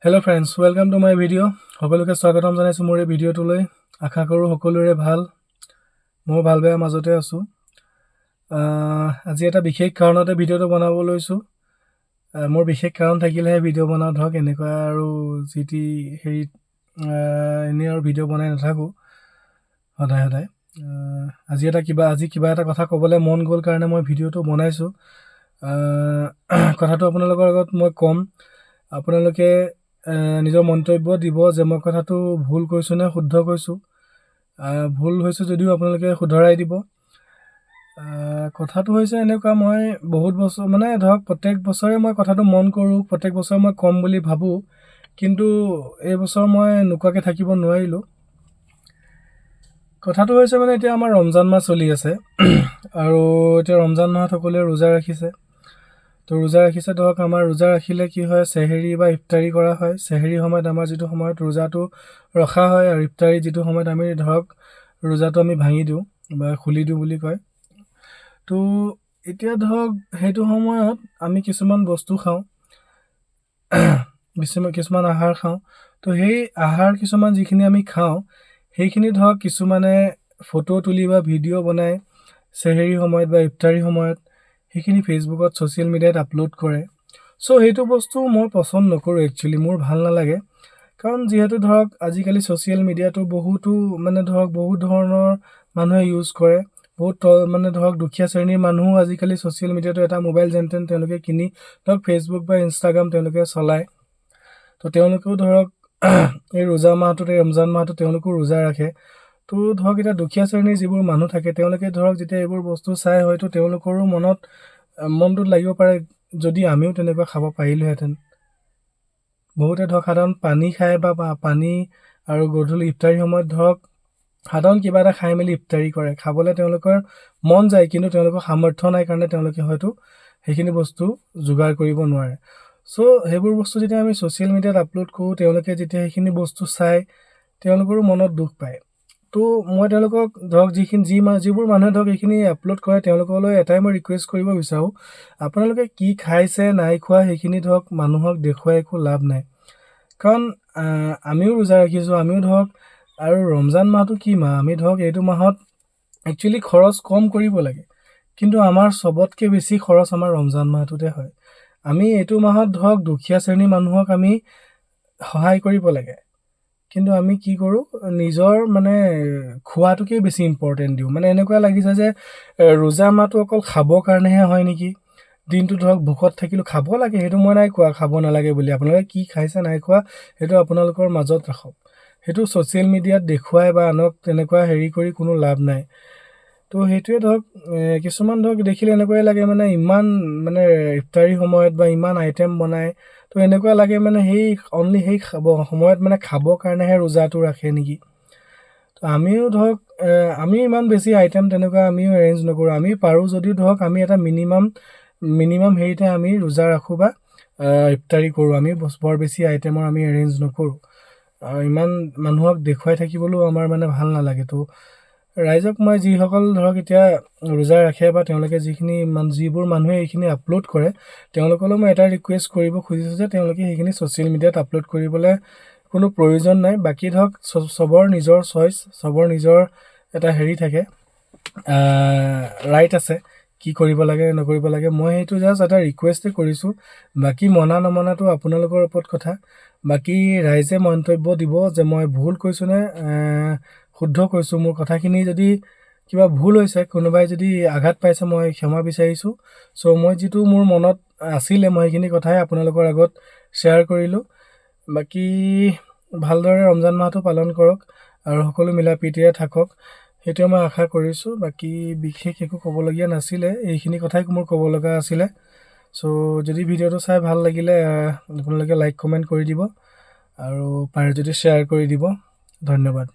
Hello friends, welcome to my video. সকলোকে স্বাগতম জনাইছোঁ মোৰ এই ভিডিঅ'টোলৈ। আশা কৰোঁ সকলোৰে ভাল। ময়ো ভাল বেয়া মাজতে আছোঁ। আজি এটা বিশেষ কাৰণতে ভিডিঅ'টো বনাব লৈছোঁ। মোৰ বিশেষ কাৰণ থাকিলেহে ভিডিঅ' বনাওঁ। ধৰক এনেকুৱা আৰু যি টি হেৰিত এনেই আৰু ভিডিঅ' বনাই নাথাকোঁ সদায় সদায়। আজি কিবা এটা কথা ক'বলৈ মন গ'ল কাৰণে মই ভিডিঅ'টো বনাইছোঁ। কথাটো আপোনালোকৰ আগত মই ক'ম, আপোনালোকে নিজৰ মন্তব্য দিব যে মই কথাটো ভুল কৈছোঁ নে শুদ্ধ কৈছোঁ। ভুল হৈছে যদিও আপোনালোকে শুধৰাই দিব। কথাটো হৈছে এনেকুৱা, মই বহুত বছৰ, মানে ধৰক প্ৰত্যেক বছৰে মই কথাটো মন কৰোঁ, প্ৰত্যেক বছৰে মই ক'ম বুলি ভাবোঁ, কিন্তু এইবছৰ মই নোকোৱাকৈ থাকিব নোৱাৰিলোঁ। কথাটো হৈছে, মানে এতিয়া আমাৰ ৰমজান মাহ চলি আছে আৰু এতিয়া ৰমজান মাহত সকলোৱে ৰোজা ৰাখিছে। তো ৰোজা ৰাখিছে, ধৰক আমাৰ ৰোজা ৰাখিলে কি হয়, চেহেৰি বা ইফতাৰী কৰা হয়। চেহেৰি সময়ত আমাৰ যিটো সময়ত ৰোজাটো ৰখা হয় আৰু ইফতাৰী যিটো সময়ত আমি ধৰক ৰোজাটো আমি ভাঙি দিওঁ বা খুলি দিওঁ বুলি কয়। তো এতিয়া ধৰক সেইটো সময়ত আমি কিছুমান বস্তু খাওঁ, কিছুমান আহাৰ খাওঁ। তো সেই আহাৰ কিছুমান যিখিনি আমি খাওঁ, সেইখিনি ধৰক কিছুমানে ফটো তুলি বা ভিডিঅ' বনাই চেহেৰি সময়ত বা ইফতাৰী সময়ত সেইখিনি ফেচবুকত, ছ'চিয়েল মিডিয়াত আপলোড কৰে। চ' সেইটো বস্তু মই পচন্দ নকৰোঁ একচুৱেলি, মোৰ ভাল নালাগে। কাৰণ যিহেতু ধৰক আজিকালি ছ'চিয়েল মিডিয়াটো বহুতো, মানে ধৰক বহুত ধৰণৰ মানুহে ইউজ কৰে। বহুত মানে ধৰক দুখীয়া শ্ৰেণীৰ মানুহো আজিকালি ছ'চিয়েল মিডিয়াটো এটা মোবাইল যেন তেন তেওঁলোকে কিনি ধৰক ফেচবুক বা ইনষ্টাগ্ৰাম তেওঁলোকে চলায়। তো তেওঁলোকেও ধৰক এই ৰোজা মাহটোত, এই ৰমজান মাহটোত তেওঁলোকেও ৰোজা ৰাখে। তো ধৰক এতিয়া দুখীয়া শ্ৰেণীৰ যিবোৰ মানুহ থাকে, তেওঁলোকে ধৰক যেতিয়া এইবোৰ বস্তু চাই, হয়তো তেওঁলোকৰো মনটোত লাগিব পাৰে, যদি আমিও তেনেকুৱা খাব পাৰিলোহেঁতেন। বহুতে ধৰক সাধাৰণ পানী খায় বা পানী আৰু গধূলি ইফতাৰী সময়ত ধৰক সাধাৰণ কিবা এটা খাই মেলি ইফতাৰী কৰে। খাবলৈ তেওঁলোকৰ মন যায়, কিন্তু তেওঁলোকৰ সামৰ্থ্য নাই কাৰণে তেওঁলোকে হয়তো সেইখিনি বস্তু যোগাৰ কৰিব নোৱাৰে। চ' সেইবোৰ বস্তু যেতিয়া আমি ছ'চিয়েল মিডিয়াত আপলোড কৰোঁ, তেওঁলোকে যেতিয়া সেইখিনি বস্তু চায়, তেওঁলোকৰো মনত দুখ পায়। তো মই তেওঁলোকক ধৰক যিখিনি যি যিবোৰ মানুহে ধৰক এইখিনি আপলোড কৰে, তেওঁলোকলৈ এটাই মই ৰিকুৱেষ্ট কৰিব বিচাৰোঁ, আপোনালোকে কি খাইছে নাই খোৱা, সেইখিনি ধৰক মানুহক দেখুৱাই একো লাভ নাই। কাৰণ আমিও ৰোজা ৰাখিছোঁ, আমিও ধৰক আৰু ৰমজান মাহটো কি মাহ, আমি ধৰক এইটো মাহত একচুৱেলি খৰচ কম কৰিব লাগে, কিন্তু আমাৰ চবতকৈ বেছি খৰচ আমাৰ ৰমজান মাহটোতে হয়। আমি এইটো মাহত ধৰক দুখীয়া শ্ৰেণীৰ মানুহক আমি সহায় কৰিব লাগে, কিন্তু আমি কি কৰোঁ, নিজৰ মানে খোৱাটোকেই বেছি ইম্পৰ্টেণ্ট দিওঁ। মানে এনেকুৱা লাগিছে যে ৰোজা মাহটো অকল খাবৰ কাৰণেহে হয় নেকি। দিনটো ধৰক ভোকত থাকিলেও খাব লাগে, সেইটো মই নাই কোৱা খাব নালাগে বুলি। আপোনালোকে কি খাইছে নাই খোৱা, সেইটো আপোনালোকৰ মাজত ৰাখক। সেইটো ছ'চিয়েল মিডিয়াত দেখুৱাই বা আনক তেনেকুৱা হেৰি কৰি কোনো লাভ নাই। তো সেইটোৱে ধৰক কিছুমান ধৰক দেখিলে এনেকুৱাই লাগে, মানে ইমান মানে ইফতাৰী সময়ত বা ইমান আইটেম বনায়, তো এনেকুৱা লাগে মানে সেই অনলি সেই খাব সময়ত, মানে খাবৰ কাৰণেহে ৰোজাটো ৰাখে নেকি। তো আমিও ধৰক আমিও ইমান বেছি আইটেম তেনেকুৱা আমিও এৰেঞ্জ নকৰোঁ। আমি পাৰোঁ যদিও ধৰক আমি এটা মিনিমাম মিনিমাম হেৰিতে আমি ৰোজা ৰাখোঁ বা ইফতাৰী কৰোঁ। আমি বৰ বেছি আইটেমৰ আমি এৰেঞ্জ নকৰোঁ। ইমান মানুহক দেখুৱাই থাকিবলৈও আমাৰ মানে ভাল নালাগে। তো ৰাইজক মই যিসকল ধৰক এতিয়া ৰোজা ৰাখে বা তেওঁলোকে যিখিনি যিবোৰ মানুহে এইখিনি আপলোড কৰে, তেওঁলোকলৈ মই এটা ৰিকুৱেষ্ট কৰিব খুজিছোঁ যে তেওঁলোকে সেইখিনি ছ'চিয়েল মিডিয়াত আপলোড কৰিবলৈ কোনো প্ৰয়োজন নাই। বাকী ধৰক চবৰ নিজৰ চইচ, চবৰ নিজৰ এটা হেৰি থাকে, ৰাইট আছে, কি কৰিব লাগে নকৰিব লাগে। মই সেইটো জাষ্ট এটা ৰিকুৱেষ্টে কৰিছোঁ। বাকী মনা নমনাটো আপোনালোকৰ ওপৰত কথা। বাকী ৰাইজে মন্তব্য দিব যে মই ভুল কৈছোঁ নে শুদ্ধ কৈছোঁ। মোৰ কথাখিনি যদি কিবা ভুল হৈছে, কোনোবাই যদি আঘাত পাইছে, মই ক্ষমা বিচাৰিছোঁ। চ' মই যিটো মোৰ মনত আছিলে, মই সেইখিনি কথাই আপোনালোকৰ আগত শ্বেয়াৰ কৰিলোঁ। বাকী ভালদৰে ৰমজান মাহটো পালন কৰক আৰু সকলো মিলা প্ৰীতিৰে থাকক, সেইটোৱে মই আশা কৰিছোঁ। বাকী বিশেষ একো ক'বলগীয়া নাছিলে, এইখিনি কথাই মোৰ ক'ব লগা আছিলে। চ' যদি ভিডিঅ'টো চাই ভাল লাগিলে, আপোনালোকে লাইক, কমেণ্ট কৰি দিব আৰু পাৰে যদি শ্বেয়াৰ কৰি দিব। ধন্যবাদ।